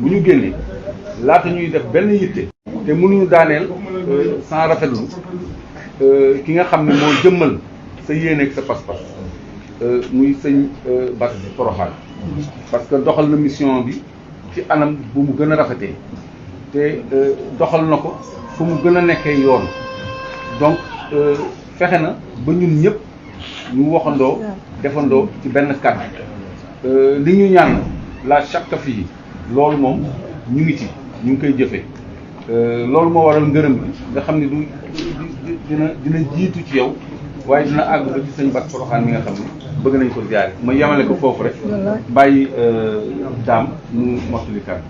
bu ñu génnee laata ñuy def benn yitte te mënuñu daaneel sans rafetlu ki nga xam ne moo jëmmal sa yéene ak sa pas-pas muy sëñ Bass Porokhane parce que doxal na mission bi ci anam bu mu gën a rafetee te doxal na ko fu mu gën a nekkee yoon donc fexe na ba ñun ñëpp ñu waxandoo defandoo ci benn kàddu li ñu ñaan la chaque fii loolu moom ñu ngi ci ñu ngi koy jëfee loolu moo waral ngërëm bi nga xam ne du dina jiitu ci yow waaye dina àgg ba ci sëñ Bass Porokhane mi nga xam ne bëgg nañ ko ziare ma yemale ko foofu rek bàyyi daam mu mottali kàddu.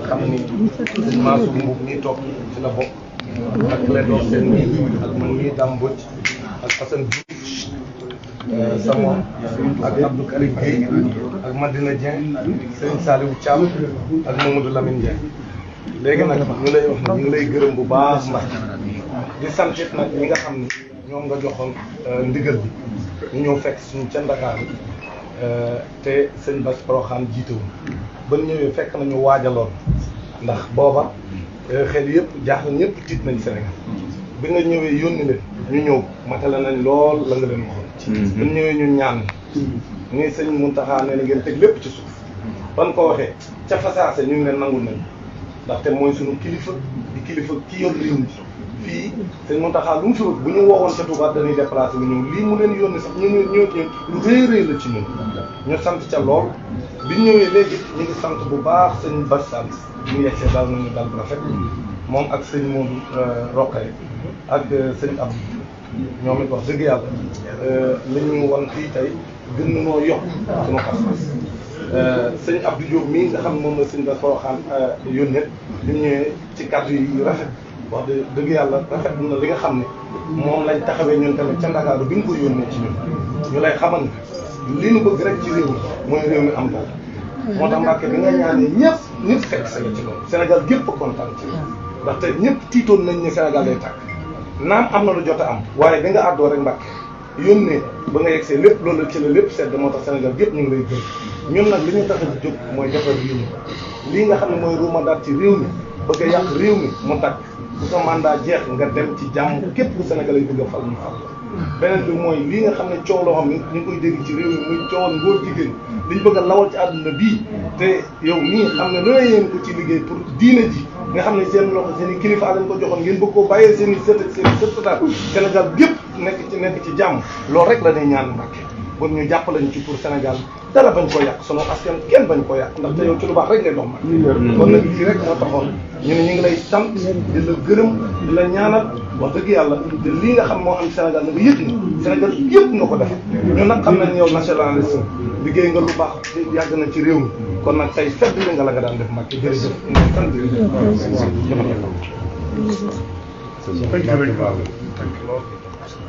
xam ni sëñ Mansour Mboub mii toog ci la bokk ak Clédor Sène mii ak man mii Dame Mbodj ak Assane Diouf Samo ak Abdou Karim Gueye ak Madina Dieng Serigne Saliou Thiam ak Mamadou Lamine Dieng léegi nag ñu lay wax ne ñu ngi lay gërëm bu baax nag di sant it nag ñi nga xam ni ñoom nga joxoon ndigal bi ñu ñëw fekk suñu ca Ndakaaru te sëñ Bass Porokhane jiite woon ba ñëwee fekk nañu waajaloon ndax booba xel yëpp jaaxle ñëpp tiit nañ Sénégal bi nga ñëwee yónni leen ñu ñëw matale nañ lool la nga leen waxoon. ba ñëwee ñu ñaan ni sëñ Mountakha ne na ngeen teg lépp ci suuf ban ko waxee ca fasaase ñu ngi leen nangul nañ ndaxte mooy suñu kilifa di kilifa ki yor réew mi fii sëñ Mountakha lu mu fi bu ñu woowoon ca Touba dañuy déplacé bu ñëw lii mu leen yónni sax ñu lu rëy rëy la ci ñun ñu sant ca lool bi ñu ñëwee léegi ñu ngi sant bu baax sëñ Bass Sall ñu yegsee daal nañu dal bu rafet moom ak sëñ Modou Rokhaya ak sëñ Abdou ñoom it wax dëgg yàlla li ñu wan fii tey gën nañoo yokk suñu pas-pas sëñ Abdou Diop mii nga xam ne moom la sëñ Bass Porokhane yónnee bi ñu ñëwee ci kàddu yi rafet wax dëgg yàlla rafet na li nga xam ne moom lañ taxawee ñun tamit ca Ndakaaru bi ñu ko yónnee ci ñun ñu lay xamal ne li ñu bëgg rek ci réew mi mooy réew mi am daal moo tax Mbàkke bi nga ñaanee ñëpp fekk sa ci loolu Sénégal gépp kontaan ci ndaxte ñëpp tiitoon nañ ne Sénégal day tàkk naam am na lu jot a am waaye bi nga àddoo rek Mbàkke yónnee ba nga yegsee lépp loolu ci la lépp sedd moo tax Sénégal gépp ñu ngi lay gërëm ñun nag li ñu tax a jóg mooy defar réew mi lii nga xam ne mooy ruumandaat ci réew mi bëgg a yàq réew mi mu tàkk bu sa mandat jeex nga dem ci jàmm képp ku Sénégal yi bëgg a fal ñu fal beneen bi mooy lii nga xam ne coow loo xam ne ñu ngi koy dégg ci réew mi muy coowal ngóor jigéen liñ bëgg a lawal ci àdduna bii te yow nii xam ne lu ne yéen ko ci liggéey pour diine ji nga xam ne seen loxo seen i kilifa lañ ko joxoon ngeen bëgg koo bàyyee seen i sët ak seen i sëtataat Sénégal gépp nekk ci jàmm loolu rek la ñuy ñaan Mbàkke bon ñu jàppale ñu ci pour Sénégal dara bañ ko yàq sunu askan kenn bañ ko yàq ndaxte yow ci lu baax rek ngay dox Mbàkke kon nag lii rek moo taxoon ñu ne ñu ngi lay sant di la gërëm di la ñaanal wax dëgg yàlla te lii nga xam moo am Sénégal nga yëg ni Sénégal yëpp nga ko defal ñun nag xam nañ yow nationaliste liggéey nga lu baax yàgg na ci réew mi kon nag tey fedd li nga la nga daan def Mbàkke jërëjëf ñu ngi sant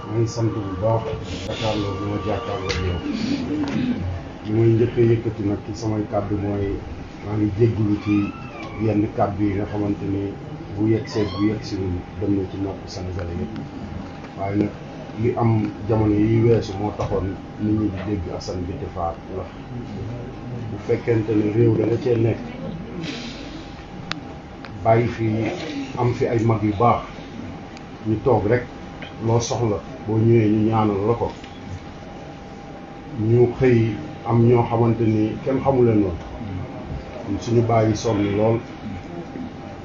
maa ngi sant bu baax jàkkaarloo bi ma jàkkaarloo yow li may njëkk a yëkkati nag ci samay kàddu mooy maa ngi jéggulu ci yenn kàddu yi nga xamante ni bu yegsee bu yegsi dem na ci nopp Sénégalais yëpp waaye nag li am jamono yi weesu moo taxoon nit ñi di dégg Assane bi defaat la bu fekkente ne réew da nga cee nekk bàyyi fi am fi ay mag yu baax ñu toog rek loo soxla boo ñëwee ñu ñaanal la ko ñu xëy am ñoo xamante ni kenn xamu leen noonu suñu bàyyi sonn lool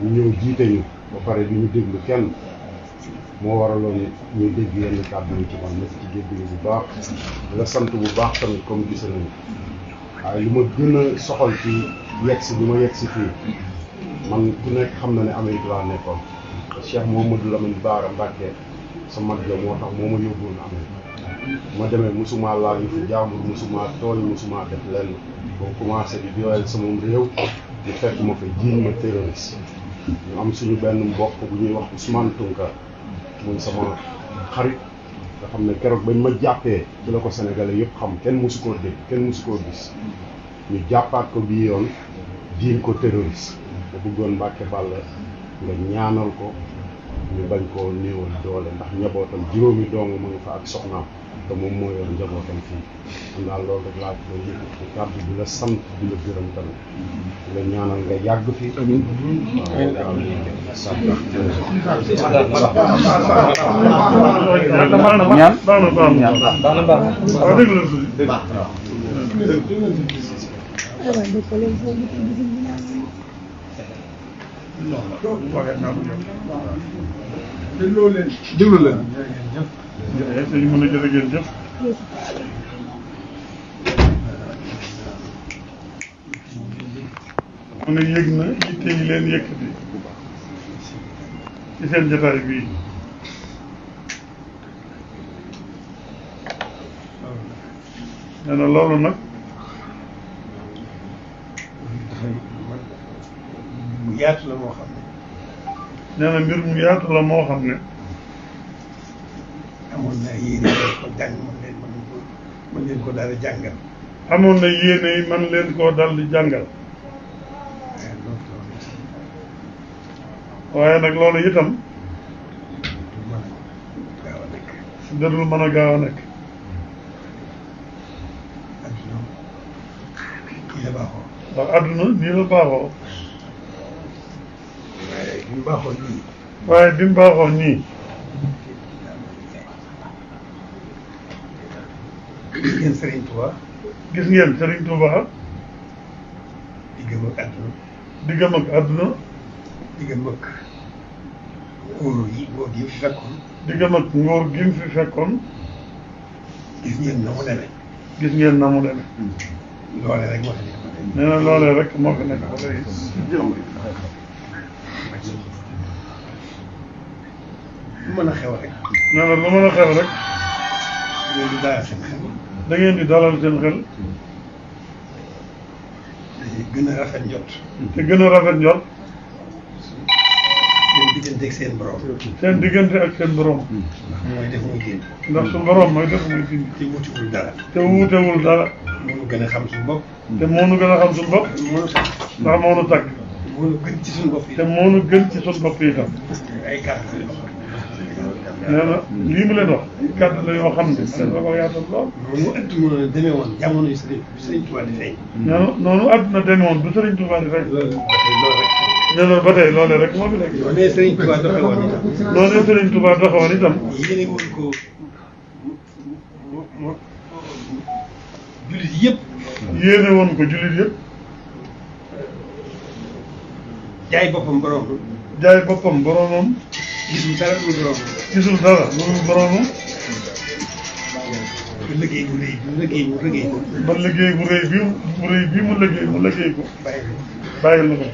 ñu ñëw jiite ñu ba pare du ñu déglu kenn moo waraloon ñu dégg yenn kàddu yi ci man nekk ci jéggi bu baax la sant bu baax tamit comme gis nañu waaye li ma gën a soxal ci yegsi bi ma yegsi fii man ku nekk xam na ne Amérique laa nekkoon Cheikh Mouhamadou Lamine Bara Mbacké sa mag ja moo tax moo ma yóbbuwoon Amérique ma demee musuma laal ñu fi jàmbur musuma tooñ musuma def lenn boo commencé di doyal sama réew ñu fekk ma fa jiiñ ma terroriste ñu am suñu benn mbokk bu ñuy wax Ousmane Tounkara muy sama xarit nga xam ne keroog bañ ma jàppee ci la ko Sénégalais yëpp xam kenn mosu koo dégg kenn mosu koo gis ñu jàppaat ko bii yoon jiiñ ko terroriste da bëggoon Mbàkke Balla nga ñaanal ko ñu bañ koo néewal doole ndax njabootam juróomi dong mu ngi fa ak soxnaam te moom moo yor njabootam fii am daal loolu rek laa ko yëkkati kàddu di la sant di la gërëm tamit di la ñaanal nga yàgg fi déglu leen dañu mën a jërë ngeen jëf mu ne yëg na yitte yi leen yëkkati ci seen jotaay bii nee na loolu nag mu yaatu la moo xam ne nee na mbir mu yaatu la moo xam ne amoon na yéene ko jàng mën leen ko daal di jàngal amoon na yéene yi man leen koo dal di jàngal waaye nag loolu itam gaaw a nekk dadul mën a gaaw a nekk adduna kii la baaxoo ndax àdduna nii la baaxoo waaye bi mu baaxoo nii waaye bi mu baaxoo nii gis ngeen Serigne Touba gis ngeen Serigne Touba diggam ak àdduna diggam ak àdduna diggam ak nguur gi fi fekkoon diggam ak ngóor gi mu fi fekkoon gis ngeen na mu demee gis ngeen na mu demee loole rek moo fi nekk ba tey nee na loolee rek moo fi nekk ba léegi lu mën a xew rek nee na lu mën a xew rek loolu di dalal seen xel da ngeen di dalal seen xel dañuy gën a rafet njot te gën a rafet njort seen diggante ak seen borom seen diggante ak seen borom ndax mooy def muy génn ndax su borom mooy def muy dindi te wutiwul dara te wuutewul dara mënu gën a xam suñu bopp te moo nu gën a xam suñu bopp mënu sax ndax moo nu tàgg mënu gën ci suñu bopp yi te moo nu gën ci suñu bopp itam ay kàddu la yoo nee na lii mu leen wax kàddu la yoo xam ne man la ko yaatal lool noonu adduna demee woon jamono yu Sëriñ Tuubaa di feeñ nee na noonu àdduna demee woon bu Serigne Touba di fay loolu ba tey loolu rek nee na ba tey loolee rek moo fi nekk yoo nee Sëriñ Tuubaa doxe woon itam noonu Serigne Touba doxewoon itam yéene woon ko jullit yëpp yéene woon ko jullit yëpp jaay boppam borom jaay boppam boromam gisul dara lu borom gisul dara loolu boromam ba liggéey bu rëy bu liggéey mu liggéey ko ba liggéey bu rëy bi mu liggéey ko bàyyi ko bàyyil na ko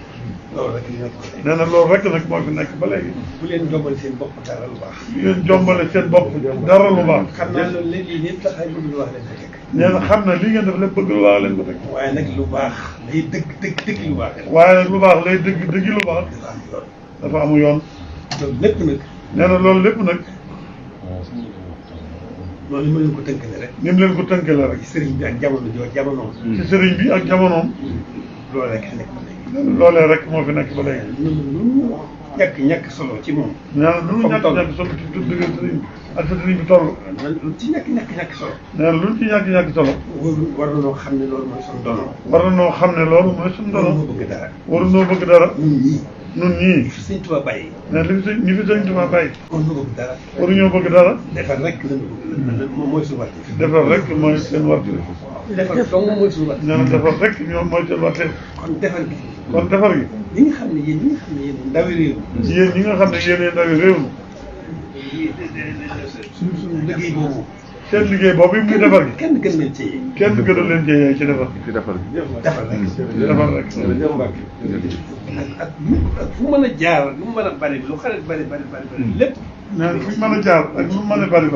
loolu rek li nekk ko nee na loolu rek nag moo fi nekk ba léegi bu leen jombal seen bopp dara lu baax ngeen jombale seen bopp dara lu baax xam naa loolu léegi lépp tax ay bëgg lu wax leen ko teg nee na xam na li ngeen def lépp bëgg lu baax leen ko teg waaye nag lu baax lay dëgg lu baax waaye nag lu baax lay dëgg lu baax dafa am yoon dafa amu yoon loolu lépp nag nee na loolu lépp nag loolu ma leen ko tënkale rek ni mu leen ko tënkale rek ci sëriñ bi ak jamonoom ci sëriñ bi ak jamonoom loolu rek nekk ba léegi loolee rek moo fi nekk ba léegi ñun ñàkk solo ci moom nee na lu ñu ñàkk solo ci tudd nga sëriñ bi ak sa sëriñ bi toll lu ci ñàkk solo nee na lu ñu ci ñàkk solo war na noo xam ne loolu mooy suñu dono war na noo xam ne loolu mooy suñu loolu dono moo bëgg dara waru noo bëgg dara ñun ñii nun ñii fi Sëriñ Tuubaa bàyyi nee na ñi fi sëriñ Tuubaa bàyyi war na bëgg dara waruñoo bëgg dara defar rek moom mooy suñu wàtte defar rek mooy seen warte defar dong mooy suñu wàtte nee na defar rek ñoom mooy seen warte kon defar gi kon defar gi ñi nga xam ne yéen ndawi réew yéen ñi nga xam ne yéenee ndawi réew mi suñu liggéey boobu seen liggéey boobu muy defar gi kenn gën leen ci kenn gënal leen cee ci defar ci defar gi defar rek defar rek ak fu mën a jaar lu mu mën a bari lu xale bari lépp nee na fu mën a jaar ak lu mën a bari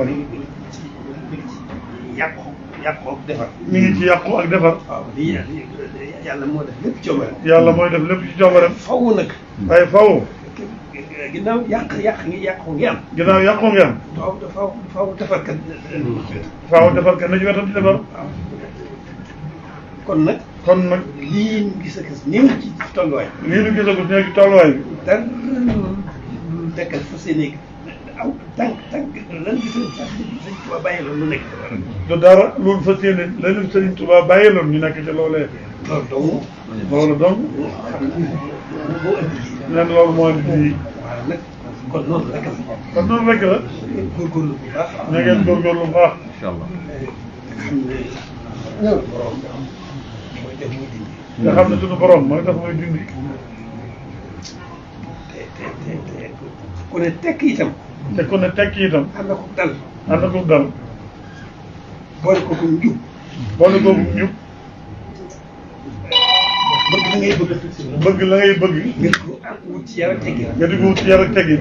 yàqu defar mi ngi ci yàqu ak defar waaw lii yàlla moo def lépp coobare yàlla mooy def lépp ci coobareem faw nag waaye faw ginnaaw yàqu ngi am ginnaaw yàqu ngi am faw defarkat faaw defar kenn na ci wetam ci defar kon nag lii gis a gis néew ci tolluwaay lii lu gisagu ne ci tolluwaay bi dara dul dekkal fas yéene aw tànk lan gi sëñ Tuubaa bàyyi loon lu nekk du dara loolu fas yéene la leen Sëriñ Tuubaa bàyyi loon ñu nekk ci loolee loolu donc nen loolu moo indi lii kon noonu rek la kon noonu rek la góorgóorlu bu baax na ngeen góorgóorlu bu baax incha allah nga xam ne suñu borom mooy tax mooy dindi te ku ne tekk itam te ku ne tekki itam ànd ak dal ànd ak dal boole ko njub boole ko njub bëgg la ngay bëgg bëgg la ngay bëgg nga di ko wut ci yar ak teggin nga di ko wut ci yar ak teggin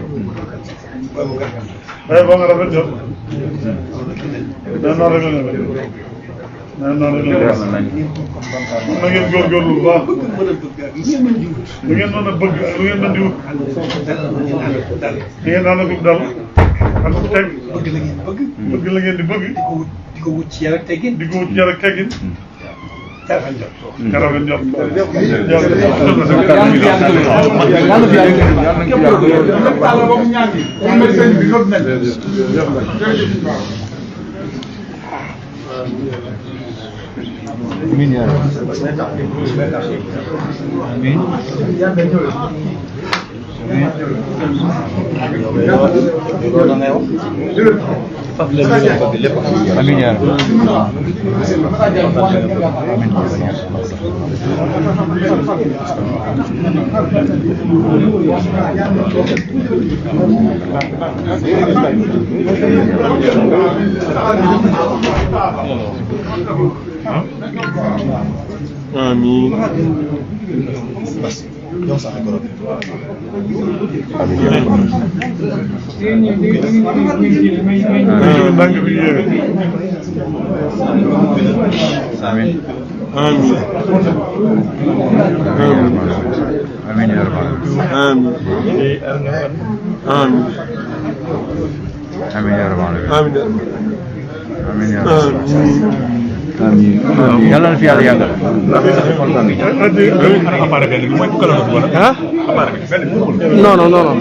boobu nga waaye boo nga rafet jot nee noonu rek la demee nee noonu rek la demee na ngeen góorgóorlu bu baax bëgg mën a bëgg ak lu ngeen mën di wut lu ngeen mën a bëgg ak lu ngeen mën di wut dal ngeen ànd ak dal di ngeen ànd ak dal ak ku teg bëgg la ngeen bëgg bëgg la ngeen di bëgg di ko wut ci yar ak teggin di ko wut ci yar ak teggin rafet jot nga rafet jot amiin yaa amiin amiin yaa amiin amiin yaa rabbal amiin yaa rabbal amiin yaa rabbal amiin yàlla na fi yàlla yàggal. non non non non.